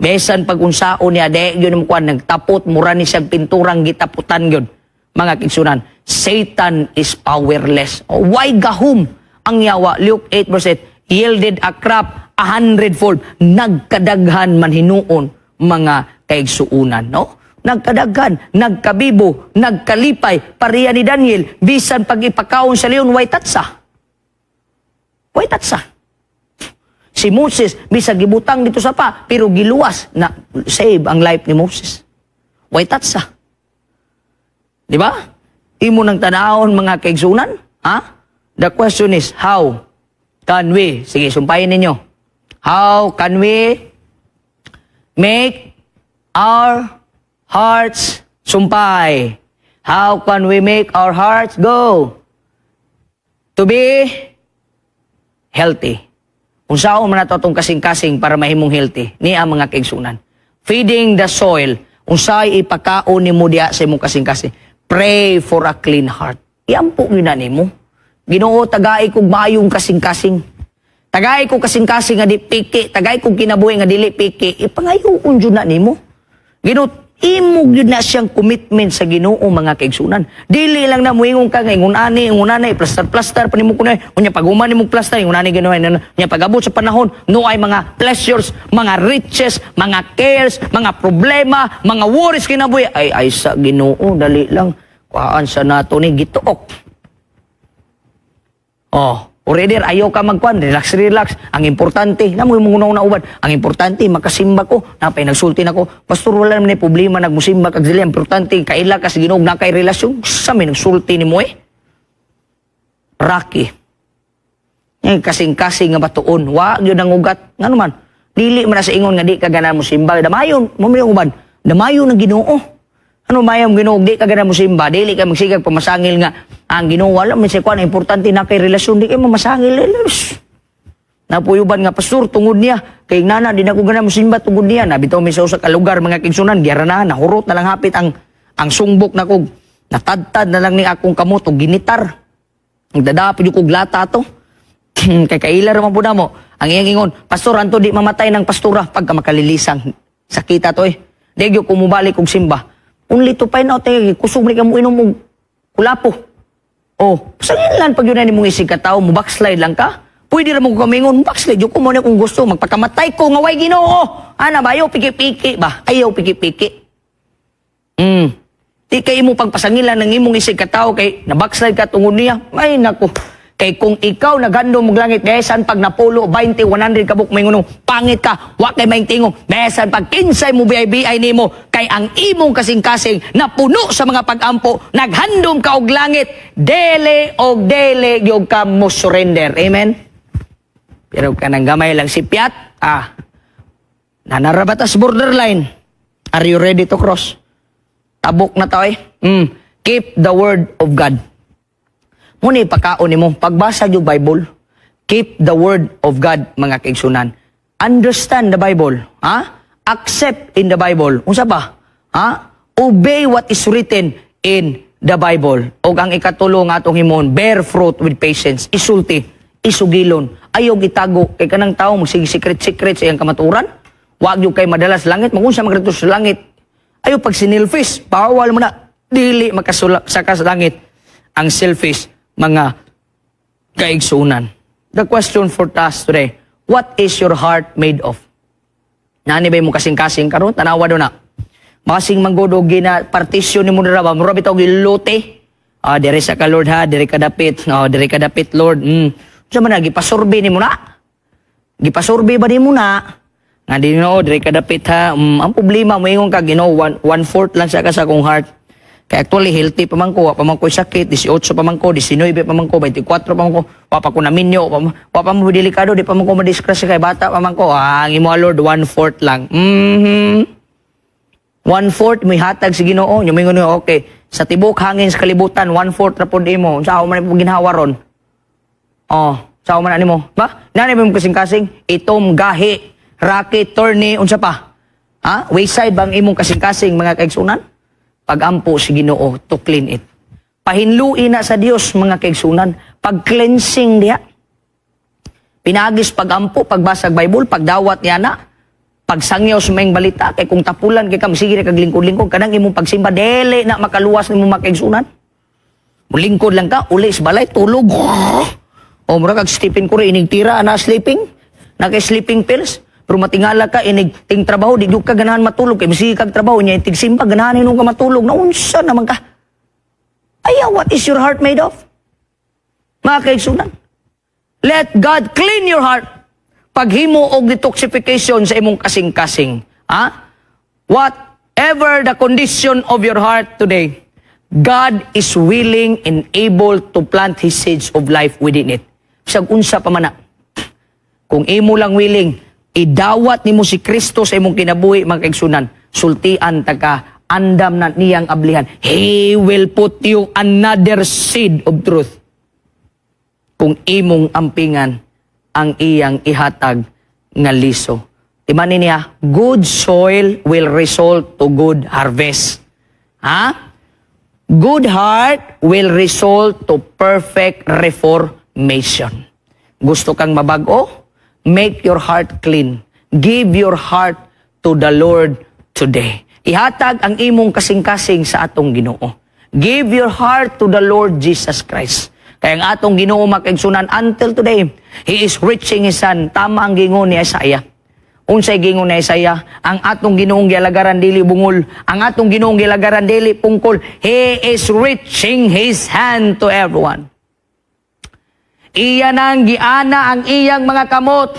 Besan pag unsaon niya, di yun mo kuan, nagtapot, mura ni siyang pinturang gitaputan yun. Mga kaigsunan, Satan is powerless. Oh, why gahum ang yawa? Luke 8 verse 8, yielded a crop a hundredfold. Nagkadaghan man hinuon, mga kaigsuunan, no? Nagkadaghan, nagkabibo, nagkalipay, pareha ni Daniel, bisan pag ipakaon sa leon, way tatsa. Way tatsa. Si Moses, bisag gibutang dito sa pa, pero giluwas na save ang life ni Moses. Way tatsa. Di ba? Imo nang tanahon, mga kaigsunan, ha? The question is, how can we, sige, sumpayin ninyo. How can we make our hearts sumpay? How can we make our hearts go to be healthy? Unsaon man nato atong kasing-kasing para mahimong healthy ni ang mga kaigsunan? Feeding the soil, unsay ipakaon nimo diha sa imong kasing-kasing? Pray for a clean heart. Iampo gyud na nimo. Ginoo, tagai kog maayong kasing-kasing. Tagai kog kasing-kasing nga di piki, tagai kog kinabuhi nga dili piki. Ipangayoon jud na nimo. Ginoo, imo gyud na siyang commitment sa Ginoo, mga kaigsunan. Dili lang na muingon ka nga ingon ani, ingon ani, plaster plaster pa nimo kunay. Unya pag human nimo plaster, ingon ani Ginoo, unya pag-abot sa panahon, no ay mga pleasures, mga riches, mga cares, mga problema, mga worries kinabuhi ay ay sa Ginoo, dali lang. Kuhaan sa nato ni gituok. Oh, already ayaw ka magkuan, relax relax. Ang importante, namo yung mga una uban. Ang importante makasimba ko. Napay nagsulti nako. Pastor, wala naman ni problema nagmusimba kag dili. Importante kaila ka sa Ginoo, na kay relasyon. Sa may nagsulti nimo eh. Rocky. Yung kasing-kasing nga batuon, wa gyud ang ugat. Ngano man? Dili man na sa ingon nga di ka ganahan mo simba. Damayon, mo man yung uban. Damayon ng Ginoo. Ano mayam Ginoo, di ka ganahan mo simba, dili ka magsigag pamasangil nga ang Ginoo wala man siya kuan, importante na kay relasyon, di kay mamasangil. Napuyuban nga pastor tungod niya kay nana di na ko ganahan mo simba tungod niya na bitaw mi sa usa ka lugar, mga kaigsunan, giyara na nahurot na lang hapit ang sungbok na kog natadtad na lang ni akong kamot og ginitar. Nagdadapod yung kog lata to. Kay kaila ra man po namo. Ang iyang ingon, "Pastor, anto di mamatay ng pastora pagka makalilisang." Sakita to eh. Di gyud ko mubalik og simba. Only to find out eh, kusog ni ka mo inom og kulapo. Oh, sa lan pag yun na nimong isig ka tao, mo backslide lang ka. Pwede ra mo kamingon, backslide jud ko mo na kung gusto, magpakamatay ko nga way Ginoo. Ana ba, ayaw piki-piki ba? Ayaw piki-piki. Di kay imo pagpasangilan ng imong isig katao kay na-backslide ka tungod niya. Ay nako. Kay kung ikaw naghandom og langit, besan pag napulo, 20, 100 kabuk may ngunong, pangit ka, wa kay maing tingog, besan pag kinsay mo BI-BI nimo, kay ang imong kasing-kasing napuno sa mga pag-ampo, naghandom ka og langit, dili og dili gyud ka mo surrender. Amen? Pero kanang gamay lang si Piat, nanarabatas borderline. Are you ready to cross? Tabok na to eh. Keep the word of God. Muna ipakaon nimo pagbasa yung Bible. Keep the word of God, mga kaigsunan. Understand the Bible, ha? Accept in the Bible. Unsa ba? Ha? Obey what is written in the Bible. Og ang ikatulo nga atong himon, bear fruit with patience. Isulti, isugilon. Ayaw itago kay kanang tao magsige secret-secret sa iyang kamaturan. Wag yung kay madalas langit, magunsa magrito sa langit. Ayaw pag sinilfish, bawal mo na. Dili makasula sa langit ang selfish, mga kaigsunan. The question for us today, what is your heart made of? Nani ba mo kasing-kasing karon? Tanawa do na. Masing manggodo gina partisyon ni mo na ba? Mura bitaw gilote. Ah, dire sa ka, Lord, ha, dire ka dapit. Oh, dire ka dapit, Lord. Unsa man na gipasurvey nimo na? Gipasurvey ba nimo na? Nga di no, dire ka dapit ha. Ang problema moingon ka Ginoo, one fourth lang sa ka sa akong heart. Kaya actually healthy pa man ko, wa pa man ko sakit, 18 pa man ko, 19 pa man ko, 24 pa man ko, wa pa ko naminyo, wa pa mo delikado, di pa man ko madisgrasya kay bata pa man ko. Ah, ang imo, Lord, one fourth lang. One fourth mo hatag si Ginoo. Yung mingon niyo, okay. Sa tibok hangin sa kalibutan, one fourth ra pod imo. Sa man po ginhawa ron? Oh, sa man nimo? Ba? Nani ba mo kasing-kasing? Itom, gahi, racket, tourney, unsa pa? Ha? Wayside bang imong kasing-kasing, mga kaigsunan? Pagampo si Ginoo to clean it. Pahinluin na sa Dios, mga kaigsunan. Pag-cleansing diha. Pinagis pagampo, pagbasag Bible, pagdawat niya na, pagsangyaw sa maayong balita, kay kung tapulan kay kam, sige na kag lingkod-lingkod, kanang imong pagsimba, dili na makaluwas nimo, mga kaigsunan. Mulingkod lang ka, uli sa balay, tulog. O mura kag Stephen Curry, inig tira, ana sleeping, naka sleeping pills. Pero matingala ka, inig ting trabaho, di gyud ka ganahan matulog, kay misige kag trabaho, nya tig simba, ganahan hinuon ka matulog, naunsa naman ka? Ayaw, what is your heart made of? Mga kaigsunan, let God clean your heart. Paghimo og detoxification sa imong kasing-kasing. Ha? Whatever the condition of your heart today, God is willing and able to plant His seeds of life within it. Bisag unsa pa man na. Kung imo lang willing, idawat nimo si Kristo sa imong kinabuhi, mga kaigsunan, sultian ta ka, andam na niyang ablihan. He will put you another seed of truth kung imong ampingan ang iyang ihatag nga liso. Timani niya, good soil will result to good harvest. Ha? Good heart will result to perfect reformation. Gusto kang mabago? Make your heart clean. Give your heart to the Lord today. Ihatag ang imong kasing-kasing sa atong Ginoo. Give your heart to the Lord Jesus Christ. Kaya ang atong Ginoo, makaigsunan, until today, He is reaching His hand. Tama ang gingon ni Isaiah. Unsay gingon ni Isaiah? Ang atong Ginoong gialagaran dili bungol. Ang atong Ginoong gialagaran dili pungkol. He is reaching His hand to everyone. Iya nang giana ang iyang mga kamot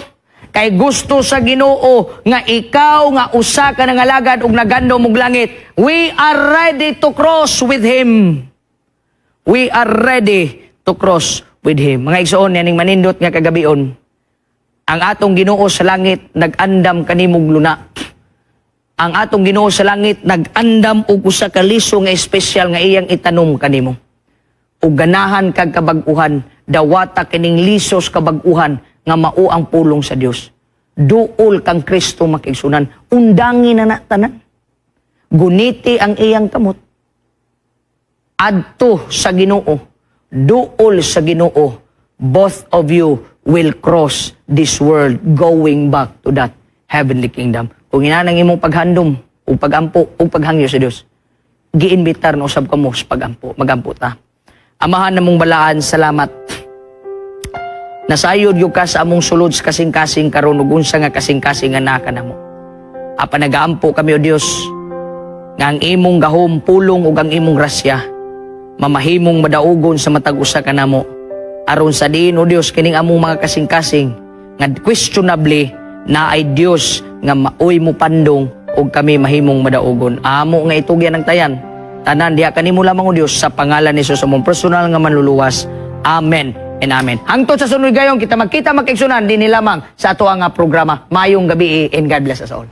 kay gusto sa Ginoo nga ikaw nga usa ka nangalagad ug nagandom og langit. We are ready to cross with Him. We are ready to cross with Him. Mga igsoon, yaning manindot nga kagabion. Ang atong Ginoo sa langit nag-andam kanimog luna. Ang atong Ginoo sa langit nag-andam og usa ka liso nga espesyal nga iyang itanom kanimo. Ug ganahan kag kabag-uhan, dawata kining lisos kabag-uhan nga mao ang pulong sa Dios. Duol kang Kristo, makaigsunan, undangi na na tanan. Guniti ang iyang kamot. Adto sa Ginoo, duol sa Ginoo, both of you will cross this world going back to that heavenly kingdom. Kung inanang imong paghandom, ug pagampo, ug paghangyo sa Dios, giinbitar na usab kamo sa pagampo, magampo ta. Amahan namong balaan, salamat. Nasayod gyud ka sa among sulod sa kasing-kasing karon ug unsa nga kasing-kasing nga naa kanamo. Apan nagaampo kami, o Dios, Nga ang imong gahom, pulong ug ang imong grasya mamahimong madaugon sa matag usa kanamo. Aron sa diin, O Dios, kining among mga kasing-kasing nga questionably na ay Dios nga maoy mo pandong ug kami mahimong madaugon. Amo nga itugyan ang tayan. Tanan diha kanimo lamang, O Dios, sa pangalan ni Jesus, among personal nga manluluwas. Amen and amen. Hangtod sa sunod gayong kita magkita, magkaigsunan, dinhi lamang sa ato nga programa. Maayong gabi and God bless us all.